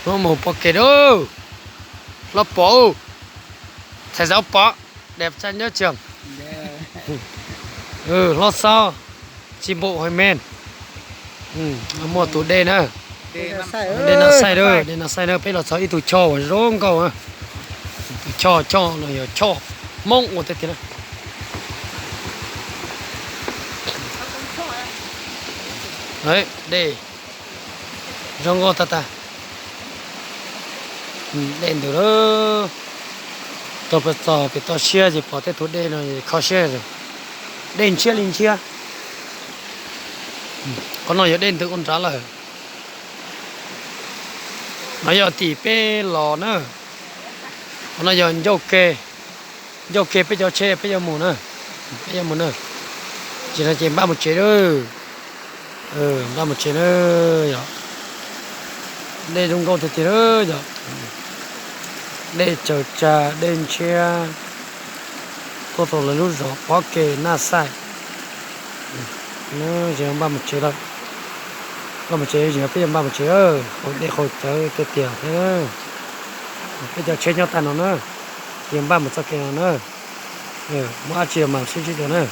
Hlob mus pom kev lawm. Hlob pom, thầy giáo pom, đẹp trai nhất trường. Hlob Xauv, chi bộ hội men. Muaj tus dej na. Dej Naj Xaij, dej Naj Xaij na, peb los txog ib tug choj uas zoo nkauj. Tus choj, choj no yog choj Hmoob ua tej tiag na. Dej zoo nkauj tag tag. Dej ntws lawm. Tuaj pem txog pem toj siab ces pom tej tus dej no kho siab. Dej ntshiab li ntshiab. Qhov no yog dej ntws ua nrad lawm. No yog tim peb los na. Qhov no yog ncauj ke, ncauj ke peb cov tsheb peb yuav mus na. Peb yuav mus na. Ces no ces npaj mus tsev lawm. Npaj mus tsev na. Yog dej zoo nkauj tiag tiag na yog. Dej tsaws tsag dej ntshiab tuaj tau lawv lub zos Pob Ke Naj Xaij. Ces npaj mus tsev lawm. Npaj mus tsev, peb yuav npaj mus tsev, haus dej haus cawv tiag tiag thiab. Peb cov tsheb nyob tag no na, ces npaj mus txoj kev no na. Muaj dab tsi mas sib ntsib dua na.